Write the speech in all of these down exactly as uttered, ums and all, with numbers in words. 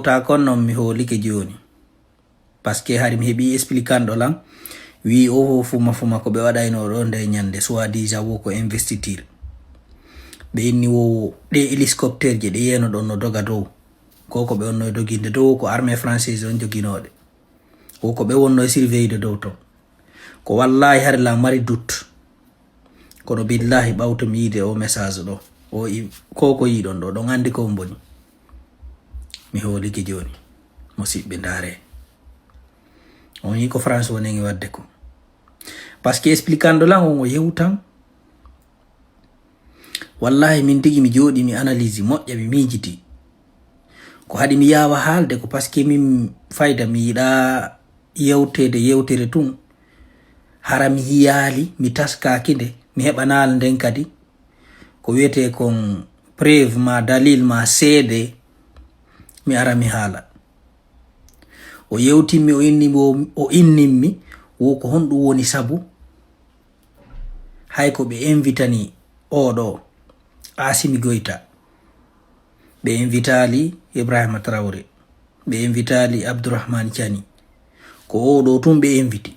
Ta kon non mi hoolike jooni. Parce que hari mi heɓi expliquant ɗo lan. Wi o fo fuma fuma ko ɓe waɗayno ɗo nde ñande, soit disant wo ko investiture. Ɓe inni wo ɗe hélicoptère je ɗe yeno ɗon no doga dow. Ko ko ɓe wonno e doginde dow, ko armée française on joginooɗe. Wo ko ɓe wonno e surveille de dow ton. Ko wallahi hari la mari doute. Kono billahi ɓawto mi yiide o message ɗo. O i-, ko ko yiɗon ɗo, ɗon andi ko mboni. Mi hoolike jooni. Musiɓɓe ndaare. On yi ko France woni ngi wadde ko. Parce que expliquant ɗo lan on o yewtan. Wallahi min tigi mi jooɗi mi analyse moƴƴa mi miijiti. Ko haɗi mi yaawa haalde ko parce que min fayda mi yiɗa yewtede yewtere tun. Hara mi yiyaali, mi taskaaki nde, mi heɓanaali nden kadi. Ko wiyetee kon preuve ma dalil ma seede, mi ara mi haala. O yewtimmi, o inni mo, o innimmi, wo ko honɗum woni sabu? Hay ko ɓe invitani oo ɗoo, Asimi Goyta. Ɓe invitaali Ibrahima Traoré. Ɓe invitaali Abdourahmane Tiani. Ko oo ɗoo tun ɓe inviti.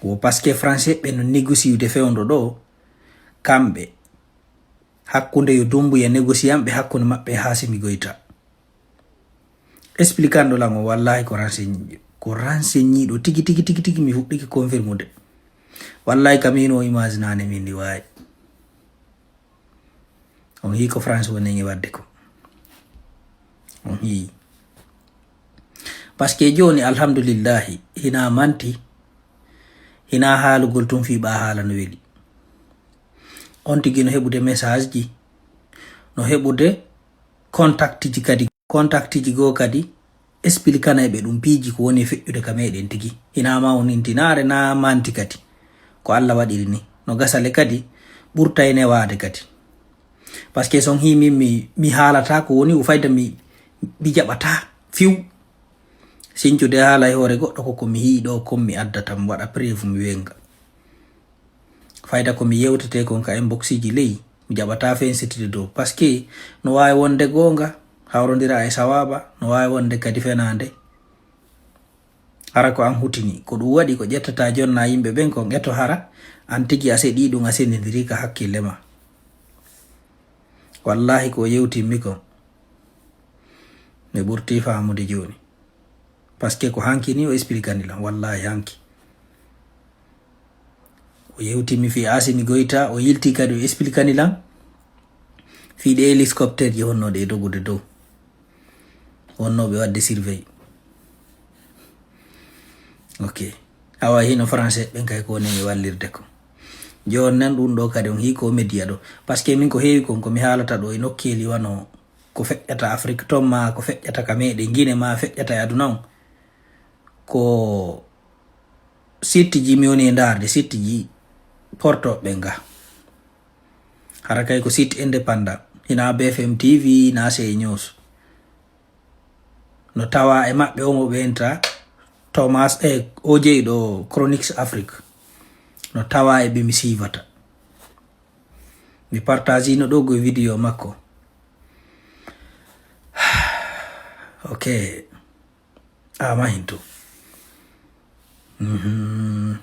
Wo parce que français ɓe no négociude fewndo ɗoo, kamɓe. Hakkunde yo Dumbuya négociant ɓe hakkunde maɓɓe e Asimi Goyta. Expliquant ɗo lan o, wallahi ko renseigné, ko renseigné ɗo tigi, tigi, tigi, tigi, mi fuɗɗiki confirmude. Wallahi kam hino o image nane min ndi wawi. On hii ko France woni ngi wadde ko. On hii. Parce que joni, alhamdulillahi, hina manti, hina haalugol tun fii ɓa haala no weli. On tigi no heɓude message ji, no heɓude contact ji kadi. Contact ji goo kadi, expliquanay ɓe ɗum piiji ko woni e feƴƴude ka meɗen tigi. Hina ma on intinaare na manti kadi. Ko Allah waɗiri ni. No gasale kadi, ɓurtay newaade kadi. Parce que son hii min mi, mi haalata ko woni o fayda mi, mi jaɓata fiw. Sincude haala e hoore goɗɗo ko ko mi hii ɗo kon mi addata mi waɗa preuve mi wenga. Fayda ko mi yewtete kon ka inbox ji ley, mi jaɓata fensitide dow. Parce que no waawi wonde goonga, hawrondira e sawaaba, no waawi wonde kadi fenaande. Hara ko an hutini, ko ɗum waɗi ko ƴettata jonna yimɓe ɓen kon eto hara, an tigi a seɗi ɗum a sendindiri ka hakkille ma. Wallahi ko yewtimmi kon, mi ɓurti faamude jooni. Parce que ko hanki ni o expliquani lan, wallahi hanki. O yewtimi fii Asimi Goyta, o yilti kadi o expliquani lan fii ɗe hélicoptère ji honno ɗe dogude dow. Wonnooɓe waɗde surveille. Ok. Awa hino français ɓen kay ko woni e wallirde ko. Jooni nan ɗum ɗo kadi on hii ko média ɗo. Parce que min ko heewi kon ko mi haalata ɗo e nokkeeli wano ko feƴƴata Afrique ton ma ko feƴƴata ka meɗen Guinée ma feƴƴata e aduna on. Ko site ji mi woni e ndaarde, site ji portoɓe nga. Hara kay ko site indépendant. Hina B F M T V, na C News. No tawa e maɓɓe o mo ɓe enta Thomas e o jeyɗo Chroniques Afrique. No tawa e ɓe mi siivata. Mi partage no ɗo go vidéo makko. Ok. Ama hinto. Mhm.